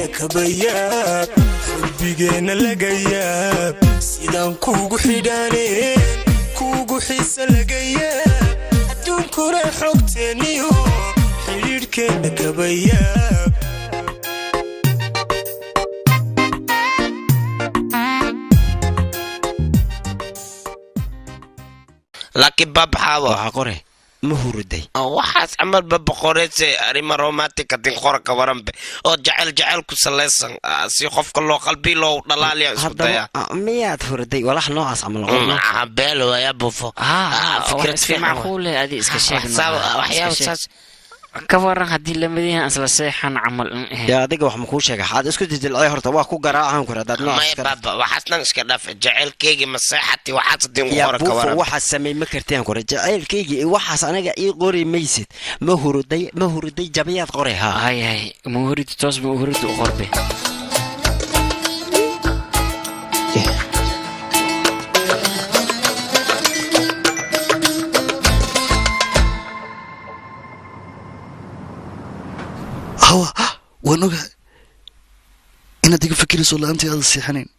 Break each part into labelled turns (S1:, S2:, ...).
S1: Xidhiidhkeenna kabayaab, xubigeenna laga yaab, sidaan kuugu xidhaaneen kuugu xiisa laga yaab, adduunkuna xogteenniyo xidhiidhkeenna kabayaab.
S2: Laakiin baabxaawo
S3: Waxaa qore ma huruday?
S2: Waxaas camal baboqoreyse arrima romantika din qora ka waranbe oo jecel jecel ku salaysan, si qofka loo qalbi loo dhalaaliya isku daya.
S3: Haddaba miyaad huruday walax noocaas camal qorno?
S2: Beel waya bufo. Fikrad
S4: iska
S2: fiican waay.
S4: Macquul eh, adi iska sheeg.
S2: Waxyaaba saas.
S4: Ka waran haddii lamadiina isla seexan camal eh.
S3: Yaa adiga wax makuu sheega? Xaad isku dildilcay horta waa ku garaacan kur haddaad noocaas
S2: Maya
S3: iska
S2: baaba, waxaas dhan iska dhaaf, jaceylkeygii maseexati waxaas din
S3: yaa
S2: qora ka
S3: buufo
S2: waran.
S3: Waxaas samay ma karteen kore jacaylkaygii iyo waxaas aniga ii qori maysid. Ma huruday, ma huruday jabiyaad qoray haa.
S4: Hay hay, muhuridu toos muhuridu u qorbe.
S5: Hawa, waan ogahay inaad iga fikirayso la-aantii aada seexanayn.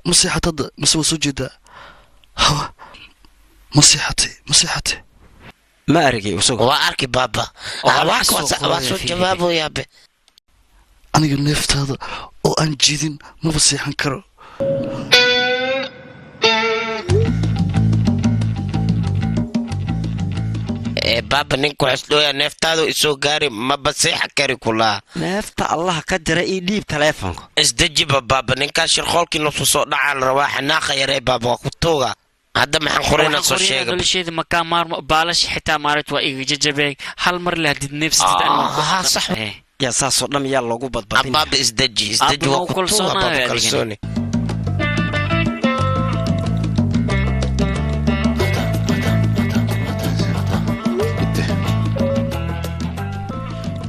S5: Ma seexat hadda mase waa soo jeedaa? Hawa, ma seexatay? Ma seexatay?
S3: Ma aragay isagu.
S2: Waa arki baaba.
S4: Oo
S2: waa
S4: wax soo
S2: waa
S4: qoraya
S2: soo
S4: fiiri.
S2: Jawaaboyaabe.
S5: Aniga neeftaada oo aan jiidin maba seexan karo.
S2: Ee baaba, ninku xisdhooya neeftaadu isoo gaari maba seexa kari kulaa.
S3: Neefta Allah ka jira, ii dhiib taleefonka.
S2: Isdejiba baaba, ninkaas shirqoolkii nusu soo dhacaa la rabaa, xanaaqa yaree baaba, waa ku tuuga. Hadda maxaan qoraynaa? Soo sheega.
S4: Nolosheeda makaa maarmo, baalasha xitaa maalit waa iga jajabeen hal mar leh hadid neefsatid anaa ku
S2: Ah, sax.
S4: Eh.
S3: Yaa saasoo dhan yaa loogu badbadin?
S2: Baaba, isdeji, isdeji.
S4: Aabba,
S2: waa
S4: ma
S2: ku tuuga
S4: kalsoonahay
S2: baaba
S4: adigana?
S2: Kalsooni.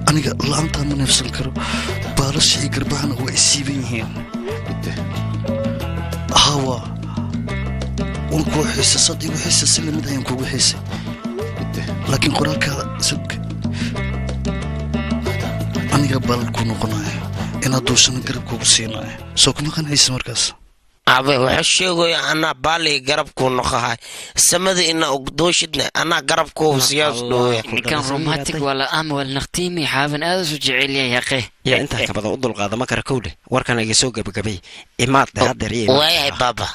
S5: Aniga la-aantaa ma neefsan karo, baalasha iyo garbahana waa isiiban yihiin. Hawa, waan kuu xiisay, sad igu xiisay si lamid ayaan kuugu xiisay, laakiin qoraalkaada sug. Aniga baalal kuu noqonayo inaad duushana garab kuugu siinayo, soo kuma qancaysa markaas?
S2: Abe, wuxuu sheegaya anaa baali garabkuu noqahay samada ina dooshidna anaa garabkuu siyaas dhooya.
S4: Ninkan romantic waa la ama waa la naqtiimi xaaban aad u jecel yahay yaqe.
S3: Yaa intaa ka badan u dulqaada ma kara kowdhe, warkan iga soo gabagabay, imaad dhe haddeer iyo imaad.
S2: Waayahay baaba.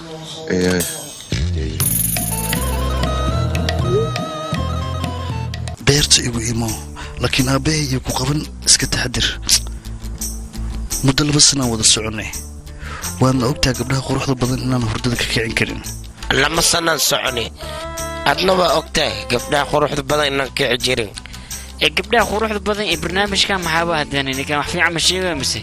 S5: Beerta igu imo, laakiin aabbahay iyo ku qaban, iska taxadir. Muddo 2 sanaan wada soconnay, waadna ogtaha gabdhaha quruxda badan inaan hurdada ka kicin karin. 2
S2: sanaan soconi, adna waa ogtahay gabdhaha quruxda badan inaan kici jirin.
S4: Ee gabdhaha quruxda badan ee barnaamijka maxaaba haddana ninkan wax fiican ma sheegaya mise?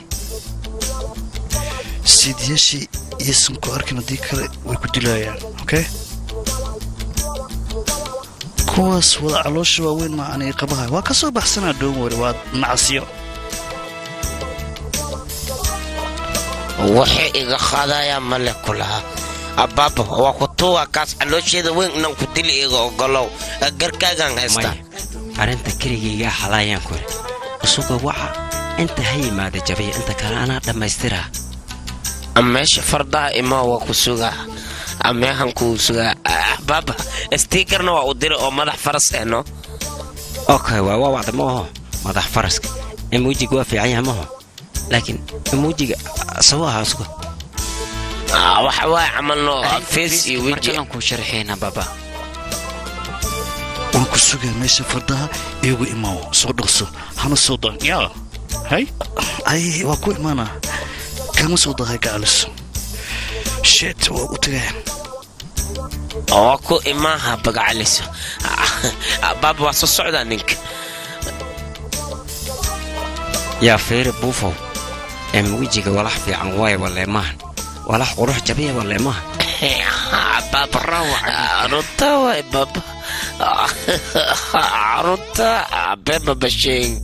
S5: Siidyaashii iyaysan ku arkin, haddii kale way ku dilayaan. Okay, kuwaas wada caloosha waaweyn maa aniga qabahay, waa ka soo baxsanaa. Dhoon wari waa nacasyo.
S2: Waxay iga qaadayaa male kulaha abaaba, waa ku tuuga kaas caloosheeda weyn inaan ku dili, iga ogolow, garkaagaan haystaa.
S3: Maya, arrinta keligaygaa xalaayaan kore isuga waca inta ha yimaada jabiya, inta kale anaa dhammaystiraa.
S2: Meesha fardaha imaa, waa ku sugaa, meehan kuu sugaa baaba, stiikarna waa u diri oo madax faras eh no.
S3: Okay, waa wacda ma aho madax faraska, emojiga waa fiican yahay maho, laakiin emojiga sabo ahaa isuga.
S2: Waxa waay camal no face iyo weji.
S4: Markalaan kuu sharxeynaa baaba.
S5: Waan ku sugaa meesha fardaha, iyagu imaawo, soo dhaqso, hana soo dan yaa hay ay, waa ku imaanaa, kama soo dahay gacalis shet, waa u tagaya.
S2: Waa ku imaaha bagacaliso baaba, waa soo socdaa ninka.
S3: Yaa fiiri buufow, emojiga walax fiican waay waleemahan, walax qurux jabiya waleemahan.
S2: Baaba, runta waay baaba, runta beba basheeg.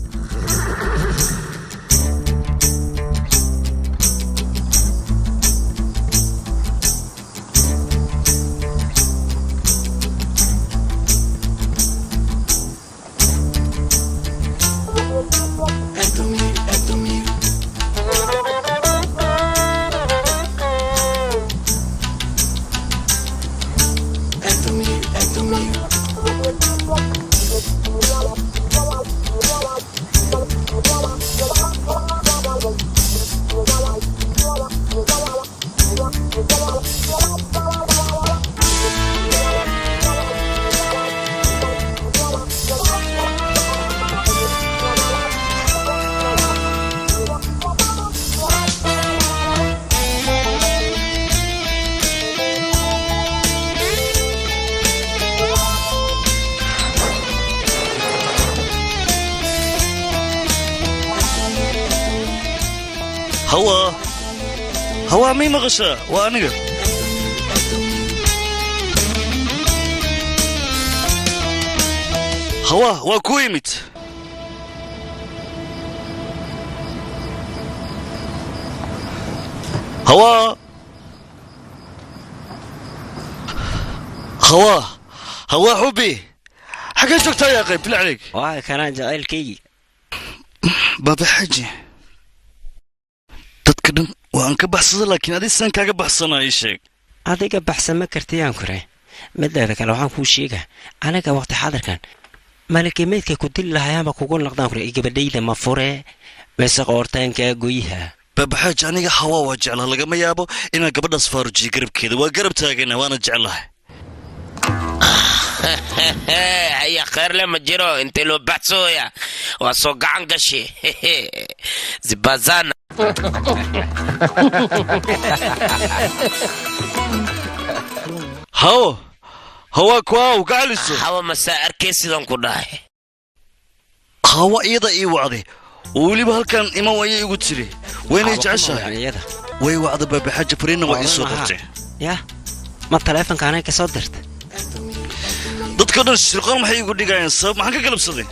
S5: Hawa, hawa, may maqashaa? Waa aniga. Hawa, waa ku yimid. Hawa, hawa, hawa, xubbi, xaggee joogtaa yaa qayb? Bilaa caleyk.
S3: Waa kanaan jacaylkaygii.
S5: Baaba Xaji, dadka dhan waa aan ka baxsada, laakiin adi saan kaaga baxsanaa, ii sheeg.
S3: Adiga baxsan ma kartiyaan kure. Mideeda kale, waxaan kuu sheegaa, aniga waqti xadirkan malaki meydka ku dili lahayaanba kugu naqdaan kure. Gabadhayda ma fure mise qoortaankaa goyha?
S5: Baaba Xaaji, aniga Hawa waa jeclaha. Lagama yaabo inaan gabadhaas faarujiyo garabkeeda. Waa garab taagana, waana jeclahay.
S2: Haya, kheerle ma jiro intee loo baxsooya? Waa soo gacan gashe zibazana.
S5: Hawo, hawa, kuwaaw gacaliso.
S2: Hawa masaa arkay sidan ku dhahay?
S5: Hawa iyada ii wacday oo weliba halkan iman wayay igu tiri, waynay jeceshahay.
S3: Iyada?
S5: Way wacda, Baaba Xaaji, fariinna waa ii soo qortay.
S3: Yah, ma taleefonka anay ka soo dirta?
S5: Dadka dhan shirqoon maxay igu dhigayaan? Sabab maxaan ka galabsaday?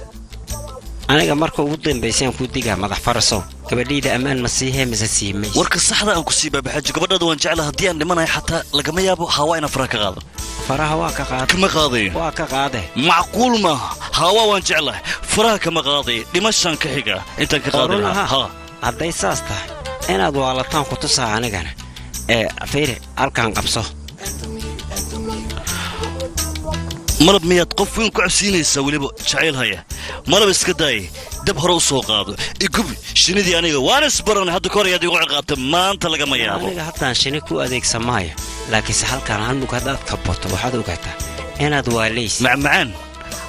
S3: Aniga marka ugu dambaysaan kuu digaa, madax farasow, gabadhayda ammaan ma siihee mise sii mays?
S5: Warka saxda aan ku sii, Baaba Xaaji, gabadhaada waan jeclahay. Haddii aan dhimanayo xataa lagama yaabo Hawa inaan faraha ka qaado.
S3: Faraha waa ka qaade.
S5: Kama qaadayo.
S3: Waa ka qaade.
S5: Macquul maaha. Hawa waan jeclahay, faraha kama qaadayo. Dhimashaan ka xiga intaan ka qaadi
S3: run
S5: lahaa.
S3: Ahaa.
S5: Ha.
S3: Hadday saas tahay, inaad waalataan ku tusaa anigana. Ee fiiri, halkan qabso.
S5: Malab miyaad qof weyn ku cabsiinaysaa, weliba jacayl haya? Malab iska daayay, dab hore u soo qaado, igubi shinidii. Aniga waan isbaranay hadda kahor, ayaad igu ciqaabtay. Maanta lagama yaabo.
S3: Aniga haddaan shini ku adeegsan maayo, laakiinse halkan hal mug haddaad kaboto, waxaad ogaataa inaad waalays.
S5: Macmacaan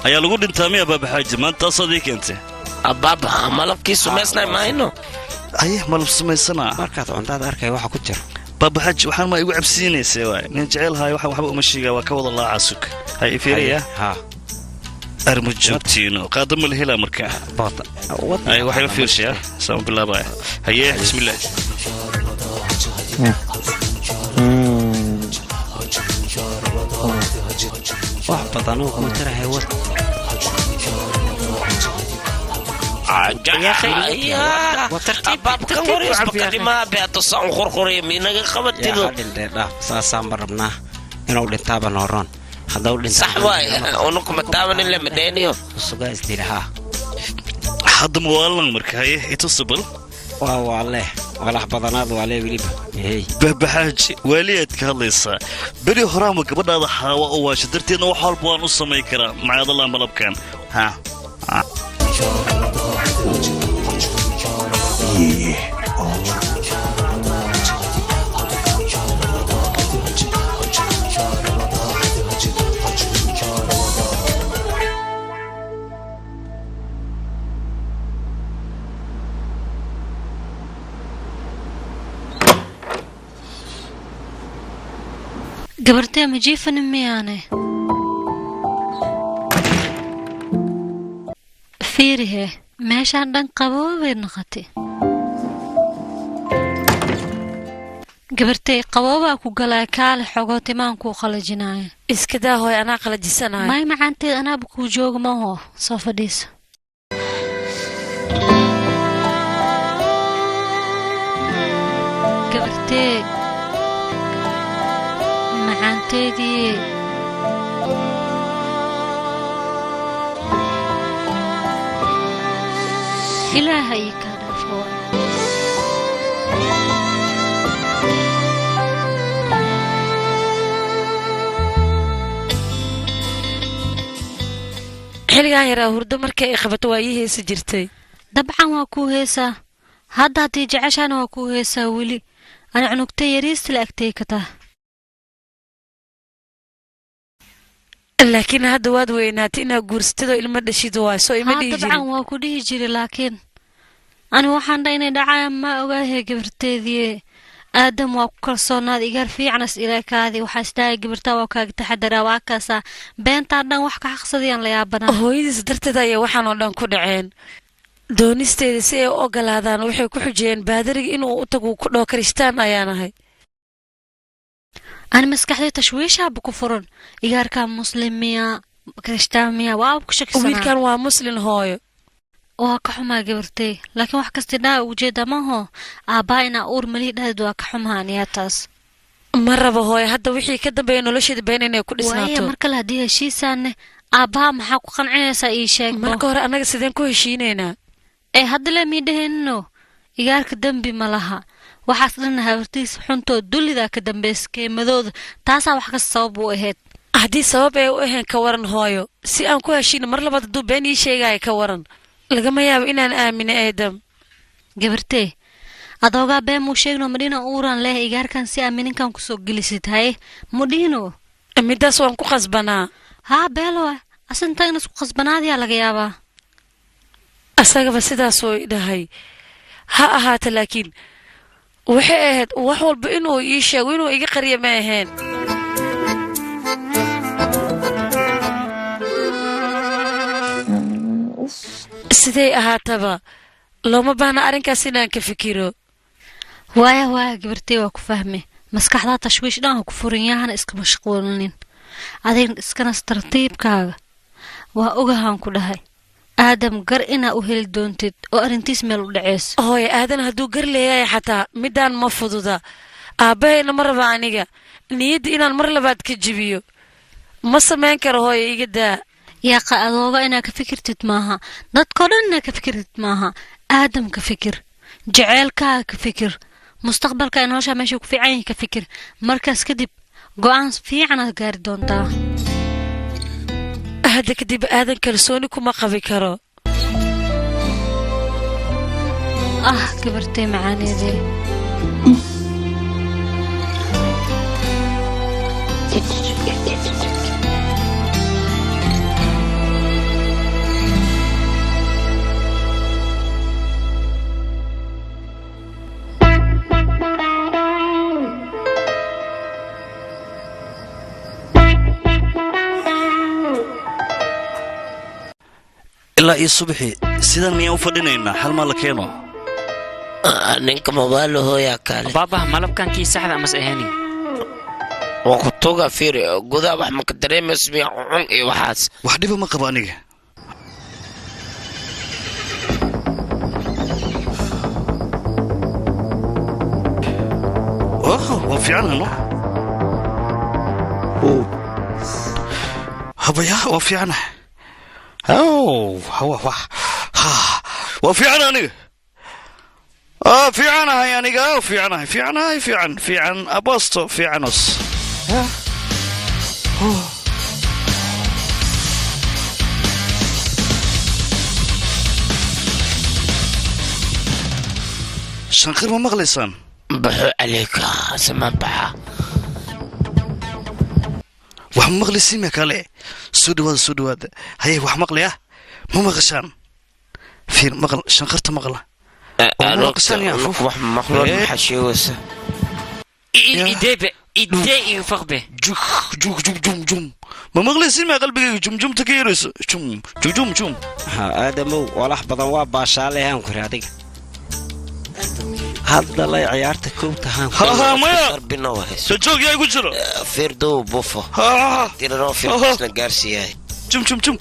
S5: ayaa lagu dhintaa miya, Baabaxaaji? Maanta taasaad ii keentay.
S2: Abaaba, malabkii sumaysnay mahayno?
S5: Aye, malab sumaysanaa.
S3: Markaad cuntaad arkay waxa ku jiro.
S5: Baabaxaaji, waxaan ma igu cabsiinaysa waay? Nin jecel hayo waxaan waxba uma sheegaa, waa ka wada laacaa. Sug, hay ifiiraya.
S3: Ha.
S5: Arma joogtiino qaada ma la helaa markaa?
S3: Boota.
S5: Ay, waxay la fiirshayaa saan bilaabaya. Haye, bismillaah.
S3: Wax badan oo kuu tarahay wad.
S2: Abaabkan wareysbakadimaa beato saan qurquriya minaga qabatido.
S3: Yaa dhintee, dhaaf, saasaan ba rabnaa. Inuu dhintaaba nooroon haddau dhintaa.
S2: Sax waay, unukuma taabanin lama dheeniyo.
S3: Sugaa isdila haa.
S5: Hadda mawaalan marka. Haye, itusabal.
S3: Waa waale, walax badanaad waale weliba, hey.
S5: Baabaxaaji, waaliyaad ka hadlaysaa. Beri horaanba gabadhaada Xaawa oo waasha darteedna wax walba waan u samayn karaa. Macaadallah, malabkan ha.
S6: Gabartee, ma jiifanin miyaane? Fiirihe, meeshaan dhan qaboobay noqotay. Gabartey, qaboobaa ku galaa. Kaale, xogoo timaan kuu qalajinaayo.
S7: Iska daa hooy, anaa qalajisanayo.
S6: May, macaanteed, anaaba kuu jooga maho. Soo fadhiiso. Gabartee, macaanteedii. Ilaaha ii kaa dhaafo waay.
S7: Xilligan yaraa hurdo markay ay qabato waa ii heesi jirtay.
S6: Dabcan waa kuu heesaa hadda. Haddii jeceshaana waa kuu heesaa weli. Ana cunugta yariista la agtay ka taa.
S7: Laakiin hadda waad weynaatay, inaad guursatid oo ilmo dhashid waay, soo ima
S6: Haa.
S7: dhihi
S6: Dabcan
S7: jirin.
S6: waa ku dhihi jiray, laakiin ani waxaan dha inay dhacayaan ma ogaahe. Gabarteedii Aadam waa ku kalsoonaad, igaar fiicanas ilaakaadi. Waxaa isdhahay gabartaa waa kaaga taxadaraa, waa kaasaa beentaan dhan wax ka xaqsadayaan la yaabanaa.
S7: Hooyadiis darteed ayaa waxaan oo dhan ku dhaceen. Doonisteeda si ay u ogolaadaan waxay ku xujiyeen baadariga inuu u tago ku dhaho Kirishtaan ayaan ahay.
S6: Ani maskaxday tashwiishaaba ku furan. Igaarkaa muslim miya, Kirishtaan miya, waaba ku shakisanaa.
S7: Wiilkan waa muslin hooyo.
S6: Waa ka xumaa gabartay, laakiin wax kasta dhaa ujeeda maho. Aabbaa inaa uur malihii dhahdeed waa ka xumaha aniyaa taas.
S7: Ma rabo hooyo, hadda wixii ka dambeeya nolosheeda been inay ku
S6: Waaye
S7: dhisnaato.
S6: mar kale haddii heshiisaanne aabbaha maxaa ku qancinaysaa ii sheeg.
S7: Marka hore annaga sideen ku heshiinaynaa?
S6: Ee hadda le mii dheheenino igaarka dembi ma laha. Waxaas dhanna habartiis xuntoo dullidaa ka dambaysa keemadooda, taasaa wax kasta sabab u ahayd.
S7: Haddii sabab ay u ahayn ka waran hooyo, si aan ku heshiino mar labaad hadduu been ii sheegaayo ka waran, lagama yaabo inaan aamino Aadam.
S6: Gabartee, adoogaa been muu sheegno madhina uuran leh igaarkan si aamininkan kusoo gelisid haye mudhihino.
S7: Middaas waan ku qasbanaa.
S6: Haa beelowa, asinta in isku qasbanaadiyaa laga yaabaa.
S7: Asagaba sidaasuu i dhahay ha ahaata, laakiin waxay ahayd wax walba inuu ii sheego, inuu iga qariyo ma ahayn. Siday ahaataba looma baahna arrinkaas inaan ka fikiro.
S6: Waaya waaya gabartey, waa ku fahme. Maskaxdaa tashwiish dhan ha ku furin, yaahana iska mashquulinin, adigna iskanas tartiibkaaga. Waa ogahaan ku dhahay Aadam gar inaa u heli doontid oo arrintiis meel u dhaceyso.
S7: Hooyo, Aadan hadduu gar leeyahay xataa midaan ma fududa. Aabbahayna ma raba aniga niyadda inaan mar labaad ka jibiyo, ma samayn karo hooyo, iga daa.
S6: Yaaqa, adooga inaa ka fikirtid maaha, dadkoo dhan inaa ka fikirtid maaha. Aadam ka fikir, jaceylkaaga ka fikir, mustaqbalka ee nolosha meesha ku fiican yahay ka fikir. Markaas kadib go'aan fiicanaad gaari doontaa.
S7: Hadda kadib Aadan kalsooni kuma qabi karo.
S6: Ah gabartay macaaneedee.
S5: Ilaa iyo subaxii sidaan miyaan u fadhinaynaa? Hal maa la keeno.
S2: Ninka mobaalo hooyaa kaale.
S4: Baabah, malabkan kii saxda amase ahaynin?
S2: Waa ku tuga, fiiri gudaha wax maka dareemayso miya cuncun iyo waxaas?
S5: Wax dhiba ma qabo aniga. Oh, waa fiicanahay no. Habaya, waa fiicanahay. Oh, hawa wax ha, waa fiican aniga. Ah, fiicanahay aniga, fiicanahay, fiicanahay, fiican fiican abasto fiicanos. Oh. Shanqir ma maqlaysaan?
S2: Baxo caleyka samaan baxa.
S5: Wax ma maqlaysiin miya? Kale soo dhawaada, soo dhawaada. Haye, wax maqlaya ma maqashaan? Fiir, maqal shanqarta, maqla. Oo ma maqashaan yaa? Fuf.
S2: Wax maqloon.
S5: Eh.
S2: Maxaa sheegaysa?
S4: Ideebe idee iga faqbe.
S5: Juk juk jum jum jum, ma maqlaysiin miya? Qalbigayga jumjumta ka yarayso, jum jum jum jum.
S3: Ha Aadamow, walax badan waa baashaalehaan kure adiga. Hadda lay ciyaarta kow tahaan.
S5: Ha ha, maya.
S2: Darbina waa hayso.
S5: Soo joog yaa igu jiro.
S2: Fiirdow bufo.
S5: Ha ha.
S2: Diranoo fiirkiisna gaarsiiyahay.
S5: Jum jum jum.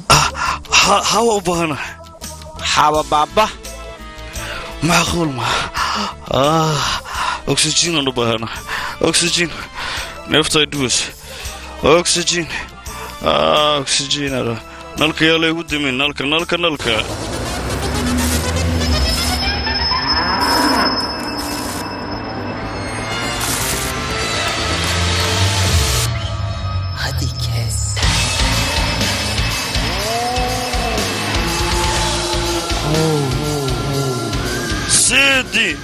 S5: Ah, ha ha, waa u baahanahay.
S3: Xaaba baaba.
S5: Macquul ma ah, oxygen aan u baahanahay, oxygen neefta ay dhuwayso, oxygen, ah, oxygen ara. Nalka yaa laygu dimin, nalka, nalka, nalka.
S1: Hadi kes.
S5: Sidi.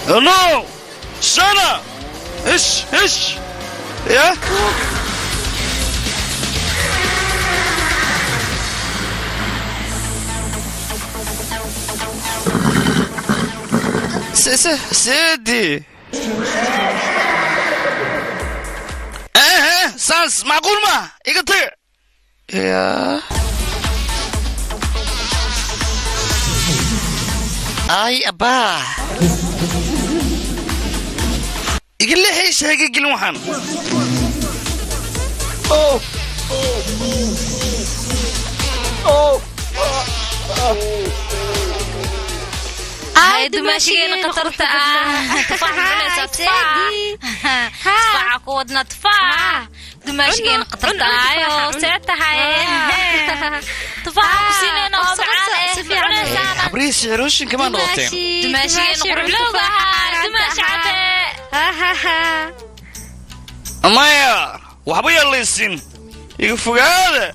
S5: No! Sana! Ish, ish! Ya? Ise seedi. Eh saas macquul ma iga tag. Ya. Ay abba. Iga leexay sheegay gelin waxaan. Oh. Oh.
S8: Ay dumaashigeena khatarta ah tufaax cunaysaa tufaax tufaaxa ku wadna tufaax dumaashigeena khatarta ayo see tahay tufaaxa ku siinayna oo macaan eh cunaysaana
S5: Habriis xiroshin kama noqoteen.
S8: Dumaashigeena quruxlowga ahaa dumaashi cabe.
S5: Maya, waxba yaa laysin. Iga fogaada.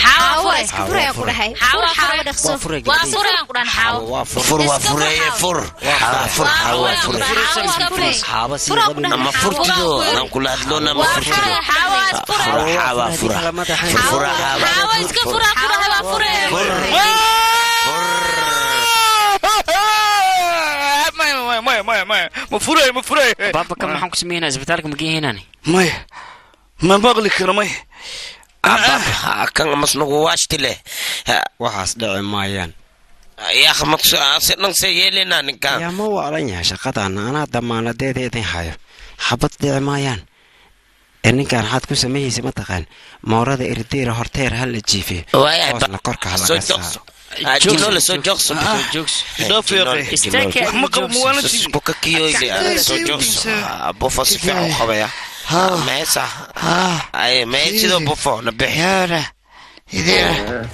S8: Xaawo
S9: iska furaya ku dhahay.
S8: Xaawo
S9: xaawo dhaqso.
S8: Waa furayaan ku dhahan xaawo.
S2: Fur waa fureeye fur. Fur xaawo waa fure.
S3: Xaaba sii
S2: Ama furtido aan kula hadloona ama furtido.
S8: Xaawo iska
S2: Fura xaawa fura. Fura xaawa.
S8: Xaawo iska fura ku dhahay waa fure.
S5: Maya maya maya maya maya ma furay ma furay.
S4: Baaba kan maxaan ku sameynaa isbitaalka ma geeynaan?
S5: Maya ma maqli karo maya.
S2: Abba kan masnugu waashti leh.
S3: Waxaas dhici maayaan.
S2: Yaa khmad si dhan see yeelina ninkan.
S3: Yaa ma waalan yahay shaqadan anaa damaanadeeda idin hayo. Xabad dhici maayaan. Ee ninkan waxaad ku sameeyeysa ma taqaan moorada irdeera horteer ha la jiifiyo. Hoosna korka ha laga saaro.
S2: Jinoole soo joogso. Soo joogso. Bofo si fiican u qabaya. Meesa. Ay mee sidoo bofo na bix.
S5: Yaara. Ideera.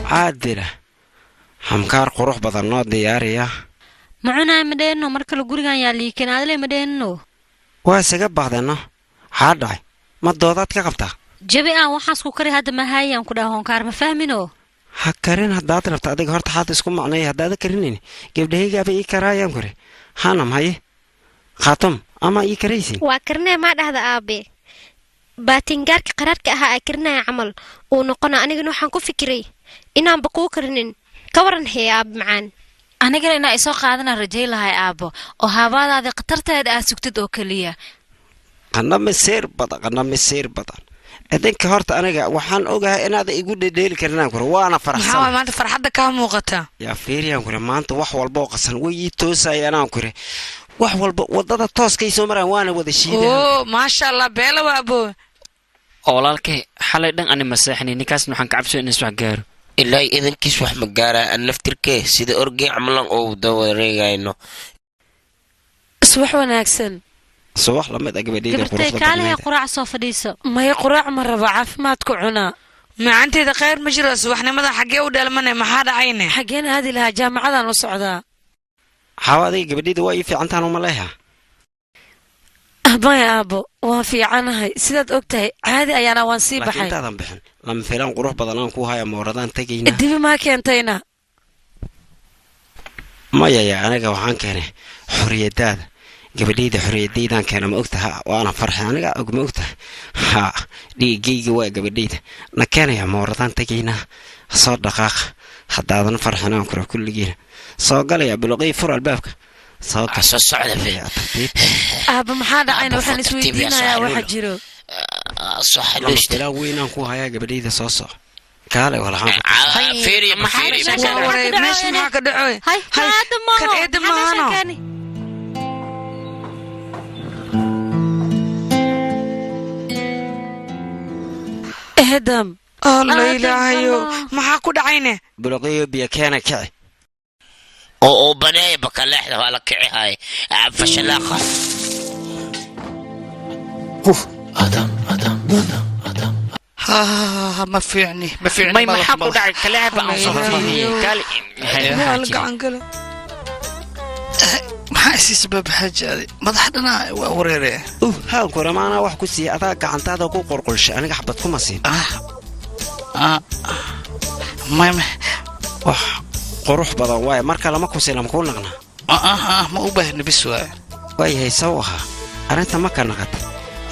S3: Caadila xamkaar qurux badan noo diyaariya.
S6: Ma cunaay ma dheenno mar kale gurigan yaa liikin aadle ma dheenno.
S3: Waa isaga bahdano xaa dhacay ma doodaad ka qabtaa?
S6: Jabi aan waxaas ku kari hadda mahaayaan ku dhaha honkaar ma fahmino.
S3: Ha karin haddaad rabta adiga horta xaad isku macneeya haddaada karinayn gabdhahaygaaba ii karaayaan kure hanam haye khaatum ama ii karaysin.
S9: Waa karinaya maa dhahda aabe. Baatingaarka qaraarka ahaa aa karinaya camal uu noqona anigana waxaan ku fikiray inaanba kuu karinin ka waran hee aabe macaan.
S8: Anigana inaa isoo qaadana rajay lahay aabbo oo haabaadaadii khatarteeda aad sugtid oo keliya.
S3: Qana masiir badan qana masiir badan idinka horta aniga waxaan ogahay inaada igu dhedheeli karinaan kure waana
S10: Maxaa
S3: faraxsan.
S10: waay maanta farxadda kaa muuqata?
S3: Yaa fiiriyaan kure maanta wax walba oo qasan way ii toosayaan aan kure wax walba wadada tooskay soo maraan waana wada shiidaan.
S10: Oo maasha Allah beela waa abo.
S4: Walaalkay xalay dhan ani maseexni ninkaasna waxaan ka cabsoo in is wax gaaro.
S2: Ilaahay idankiis wax ma gaaraa an naftirkee sida orgey camalan oo dawareegayno.
S7: Subax wanaagsan.
S3: Subax lamid ah gabadhayda
S6: Gabartay
S3: quruxda
S6: kaalihay
S3: badnayd.
S6: quraac soo fadhiiso.
S7: Maya quraac ma rabo caafimaadku cunaa.
S10: Macanteeda khayr ma jiro subaxnimada xaggee u dhalmane maxaa dhacayne?
S7: Xaggeen aadi lahaa jaamacadan u socdaa.
S3: Xaawa adiga gabadhayda waa ii fiicantaan uma leeha.
S7: Maya aabbo waan fiicanahay sidaad og tahay caadi ayaana waan sii
S3: Laakiin
S7: baxay.
S3: intaadan bixin lama filaan qurux badan aan ku haya mooradaan tegaynaa.
S7: Dibi maa keentayna?
S3: Maya ya aniga waxaan keenay xorriyadaada gabadhayda xorriyadaydaan keena ma ogtaha waana farxay aniga og ma ogtaha ha dhiigayga waa gabadhayda na keenaya mooradaan tegaynaa soo dhaqaaq haddaadan farxin aan kura kulligiina soo galaya biloqii fur albaabka soo gal.
S2: Soo socda be.
S3: Tartiib.
S7: Aabbo maxaa dhacayna
S2: Aabbo,
S7: waxaan
S2: tartiib yaa soo
S7: isweydiinayaa waxa
S2: xaluulo.
S7: jiro.
S2: Soo
S3: Lama
S2: xaluushta.
S3: filaan weynaan ku hayaa gabadhayda soo soco kaale walaxaan
S2: Fiiri fiiri.
S10: Waa waray meesha maxaa ka dhacoy?
S6: Hay
S10: Hay,
S6: aada maaho.
S10: kan eedda
S6: Maxaa meeshaan
S10: maahano.
S6: keeni?
S7: Eedam.
S10: Allah
S6: Aadam,
S10: ilaahayo
S6: Allah.
S10: maxaa ku dhacayne?
S3: biloqiyo biyo keena kici.
S2: Oo oo baneeya bakaleexda waa la kici haay. Fashalaaqa.
S5: Ha ma fiicni ma fiicni.
S4: May maxaa ku dhacay kaleeba aan soo fadhiyay kaali.
S10: Waa la gacan gala.
S5: Maxaa isii sabab xaajaadi madax dhanaa waa wareeree.
S3: Haan kure maanaa wax ku siiya adaa gacantaada ku qorqolshay aniga xabad kuma siin.
S5: Ah ah Maya
S3: wax qurux badan waaye marka lama kusina makuu naqna
S5: ma u baahna bis waaye
S3: waayahay saw ahaa arrinta ma ka naqata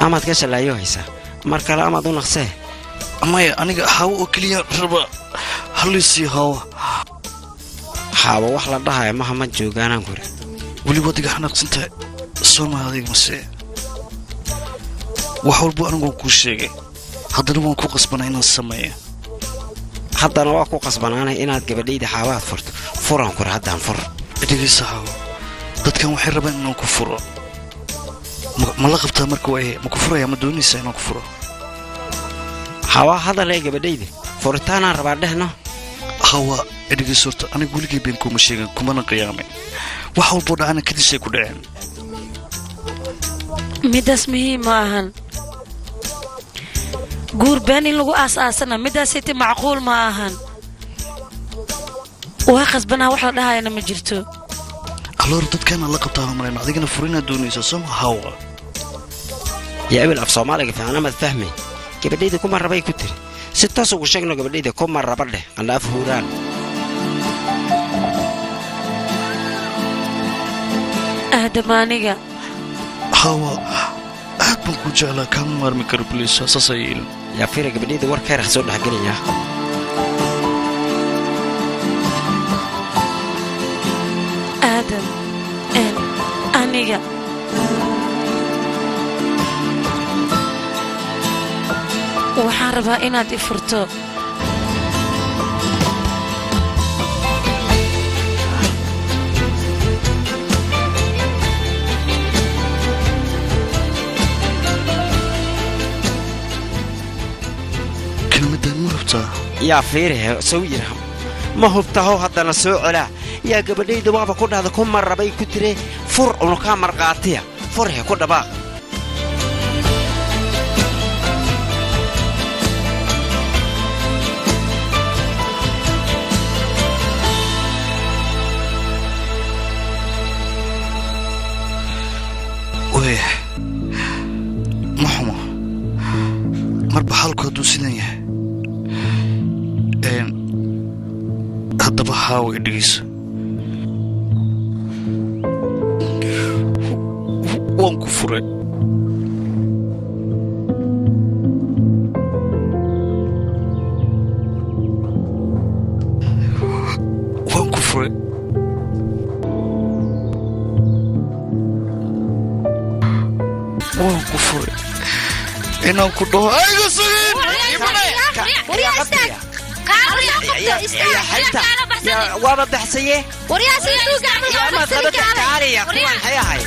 S3: amaad ka shalaayo haysaa mar kale amaad u naqsee
S5: maya aniga hawo oo keliya raba halisii hawa
S3: xaabo wax la dhahaya maha ma joogaanaan kuri
S5: weli waad iga xanaaqsan tahay soo maha adiga mase wax walbo anigu waan kuu sheegay haddana waan ku qasbanaa inaan sameeyo
S3: haddana waa ku qasbanaanay inaad gabadhayda xaabaad furto furaan kuri haddaan fur
S5: dhegeysa xaawo dadkan waxay rabaan inaan ku furo ma la qabtaa marka waaye ma ku furaya ma doonaysaa inaan ku furo
S3: xawaa hadalee gabadhayda furitaanaan rabaa dhehno
S5: hawa dhegeysa horta anigu weligay been kuma sheegin kumana qiyaamin wax walboo dhacana kadisay ku dhaceen
S7: midaas muhiim ma ahan guur been in lagu aas-aasana midaasayte macquul ma ahan waa khasbanaa wax la dhahayana ma jirto
S5: aloor dadkaana la qabtaa malayna adigana furinaad doonaysaa soo ma hawa
S3: yaa ebil af soomaaliga fiican amaad fahmay gabadhayda kuma rabay ku tiri si toos ugu sheegno gabadhayda kuma raba dheh qandhaaf huuraan
S7: aadam aniga
S5: hawa aad baan ku jeclaa kaama maarmi karo bliis saas ay yeelin
S3: yaa fiira gabadhayda war khayr ha soo dhexgelaya
S7: aadam aniga waxaan rabaa inaad i furto
S5: kelmadaan ma hubtaa
S3: yaa fiirihe sow yidha ma hubtahow haddana soo celaa yaa gabadhayda waaba ku dhahda ku marrabay ku tire fur unukaa marqaatiya furhe ku dhabaaq
S5: waaya ma xumo marba xaalku hadduu sidan yahay haddaba haawa i dhegeyso waan ku furay waan ku furay waan ku furay inaan ku dhaho ayga sugin
S3: waaba baxsaye kuwan xayahay.